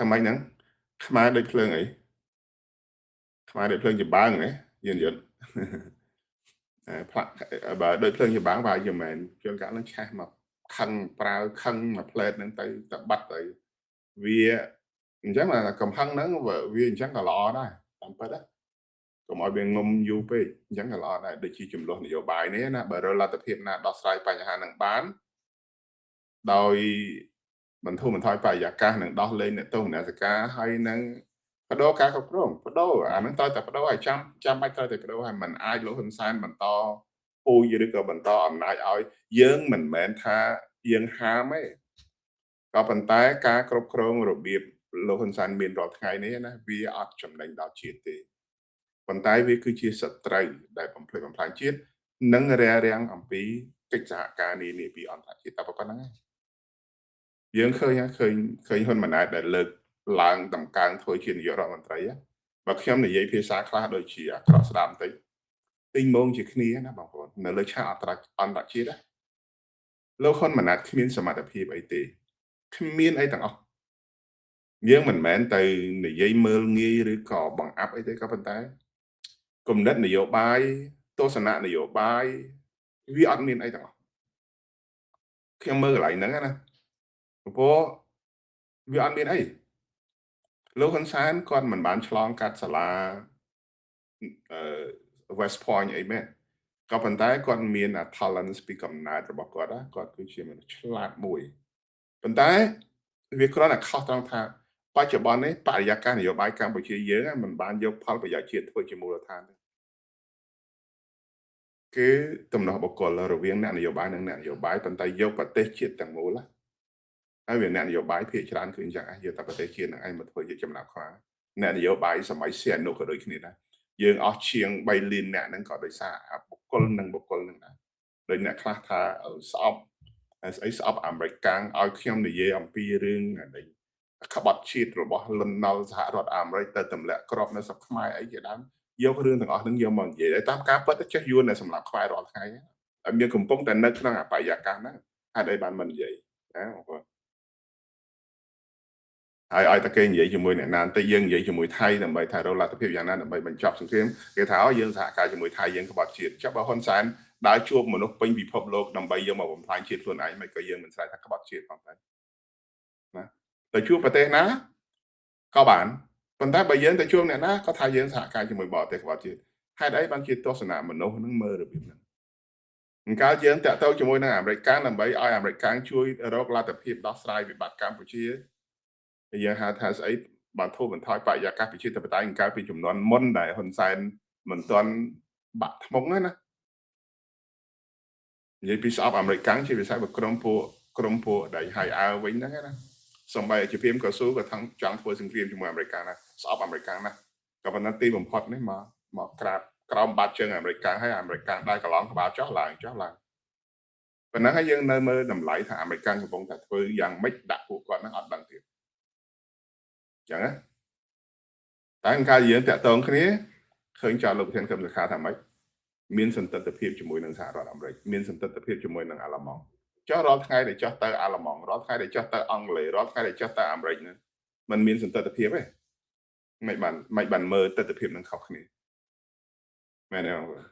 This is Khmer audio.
ថាម៉េចហ្នឹងខ្មែរដូចភ្លើងអីខ្មែរដូចភ្លើងចម្បាំងហ៎យន្តយន្តផ្លាក់បើដូចភ្លើងចម្បាំងបើយមែនជួនកាលនឹងឆេះមកខឹងប្រើខឹងមួយផ្លែតហ្នឹងទៅទៅបាត់ទៅវាអញ្ចឹងកំហឹងហ្នឹងវាអញ្ចឹងក៏ល្អដែរតាមពិតណាកុំឲ្យវាងុំយូរពេកអញ្ចឹងក៏ល្អដែរដូចជាចំនួននយោបាយនេះណាបើរកលទ្ធភាពណាដោះស្រាយបញ្ហានឹងបានដោយបន្ធូរបន្ថយបរិយាកាសនិងដោះលែងអ្នកទោសមនសិការហើយនឹងបដូរការគ្រប់គ្រងបដូរអាហ្នឹងត្រូវតែបដូរឲ្យចាំចាំបាច់ត្រូវតែបដូរហើយมันអាចលោកហ៊ុនសែនបន្តពូជឬក៏បន្តអំណាចឲ្យយើងមិនមែនថាយើងហាមទេក៏ប៉ុន្តែការគ្រប់គ្រងរបៀបលោកហ៊ុនសែនមានរាល់ថ្ងៃនេះណាវាអត់ចំណេញដល់ជាតិទេប៉ុន្តែវាគឺជាសត្រូវដែលបំផ្លិចបំផ្លាញជាតិនិងរារាំងអំពីកិច្ចសហការនានាពីអន្តរជាតិតែប៉ុណ្្នឹងឯងយើងឃើញឃើញឃើញហ៊ុនម៉ាណែតដែលលើកឡើងតម្កើងធ្វើជានាយករដ្ឋមន្ត្រីបើខ្ញុំនិយាយភាសាខ្លះដូចជាអាក្រក់ស្ដាប់បន្តិចទិញមងជាគ្នាណាបងប្អូននៅលើឆាកអន្តរអន្តរជាតិណាលោកហ៊ុនម៉ាណែតគ្មានសមត្ថភាពអីទេគ្មានអីទាំងអស់យើងមិនមែនទៅនិយាយមើលងាយឬក៏បង្អាប់អីទេក៏ប៉ុន្តែគំនិតនយោបាយទស្សនៈនយោបាយវាអត់មានអីទាំងអស់ខ្ញុំមើលកន្លែងហ្នឹងណាព្រោះវាអត់មានអីលោកហ៊ុនសែនគាត់មិនបានឆ្លងកាត់សាលាអឺ West Point អីមែនក៏ប៉ុន្តែគាត់មាន talent ពីកំណើតរបស់គាត់ណាគាត់គឺជាមនុស្សឆ្លាតមួយប៉ុន្តែវាគ្រាន់តែខុសត្រង់ថាបច្ចុប្បន្ននេះបរិយាកាសនយោបាយកម្ពុជាយើងមិនបានយកផលប្រយោជន៍ជាតិធ្វើជាមូលដ្ឋានទេគឺទំនាស់បុគ្គលរវាងអ្នកនយោបាយនិងអ្នកនយោបាយប៉ុន្តែយកប្រទេសជាតិទាំងមូលហើយវាអ្នកនយោបាយភាគច្រើនគឺអញ្ចឹងឯងយកតែប្រទេសជាតិនឹងឯងមកធ្វើជាចំណាប់ខ្វាងអ្នកនយោបាយសម័យសៀនុក៏ដូចគ្នាដែរយើងអស់ជាង3លានអ្នកហ្នឹងក៏ដោយសារបុគ្គលនិងបុគ្គលហ្នឹងដែរដោយអ្នកខ្លះថាស្អប់ស្អីស្អប់អាមេរិកកាំងឲ្យខ្ញុំនិយាយអំពីរឿងនេះក្បត់ជាតិរបស់លន់ណុលសហរដ្ឋអាមេរិកទៅទម្លាក់ក្របនៅស្រុកខ្មែរអីជាដើមយករឿងទាំងអស់ហ្នឹងយកមកនិយាយតាមការពិតចេះយួនតែសម្រាប់ខ្មែររាល់ថ្ងៃហើយមានកំពុងតែនៅក្នុងអបរិយាកាសហ្នឹងហេតុអីបានមិននិយាយណាបងប្អូនហើយឲ្យតែគេនិយាយជាមួយអ្នកណាបន្តិចយើងនិយាយជាមួយថៃដើម្បីថារកលទ្ធភាពយ៉ាងណាដើម្បីបញ្ចប់សង្គ្រាមគេថាអូយើងសហការជាមួយថៃយើងក្បត់ជាតិចាប់បើហ៊ុនសែនដើរជួបមនុស្សពេញពិភពលោកដើម្បីយកមកបំផ្លាញជាតិខ្លួនឯងមិនក៏យើងមិនស្រ័យថាក្បត់ជាតិផងដែរណាទៅជួបប្រទេសណាក៏បានប៉ុន្តែបើយើងទៅជួបអ្នកណាក៏ថាយើងសហការជាមួយបរទេសក្បត់ជាតិហេតុអីបានជាទស្សនៈមនុស្សនឹងមើលរបៀបហ្នឹងកាលយើងតាក់ទងជាមួយនឹងអាមេរិកកាំងដើម្បីឲ្យអាមេរិកកាំងជួយរកលទ្ធភាពដោះស្រាយវិបត្តិកម្ពុជាយើងហៅថាស្អីបានធូរបន្ថយបរិយាកាសប្រជាធិបតេយ្យកាលពីចំនួនមុនដែលហ៊ុនសែនមិនទាន់បាក់ថ្មុងណានិយាយពីស្អប់អាមេរិកកាំងជាពិសេសបើក្រុមពួកក្រុមពួកដែលហៅអើវិញហ្នឹងណាសំបីជាព្រាមកស៊ូក៏ថងចង់ធ្វើសង្គ្រាមជាមួយអាមេរិកកាំងណាស្អប់អាមេរិកកាំងណាក៏ប៉ុន្តែទីបំផុតនេះមកមកក្រាបក្រោមបាតជើងអាមេរិកកាំងហើយអាមេរិកកាំងដែរកន្លងក្បាលចុះឡើងចុះឡើងប៉ុណ្ណឹងហើយយើងនៅមើលតម្លៃថាអាមេរិកកាំងកំពុងតែធ្វើយ៉ាងម៉េចដាក់ពួកគាត់ហ្នឹងអត់ដឹងទៀតចឹងណាតែកាលយើងតាក់ទងគ្នាឃើញចោលលោកប្រធានកឹមសុខាថាម៉េចមានសន្តិភាពជាមួយនឹងសហរដ្ឋអាមេរិកមានសន្តិភាពជាមួយនឹងអាល្លឺម៉ង់ចុះរាល់ថ្ងៃដែលចុះទៅអាល្លឺម៉ង់រាល់ថ្ងៃដែលចុះទៅអង់គ្លេសរាល់ថ្ងៃដែលចុះទៅអាមេរិកហ្នឹងมันមានសន្តិភាពទេមិនបានមិនបានមើលទស្សនភាពនឹងខុសគ្នាមែនទេបងប្អូន?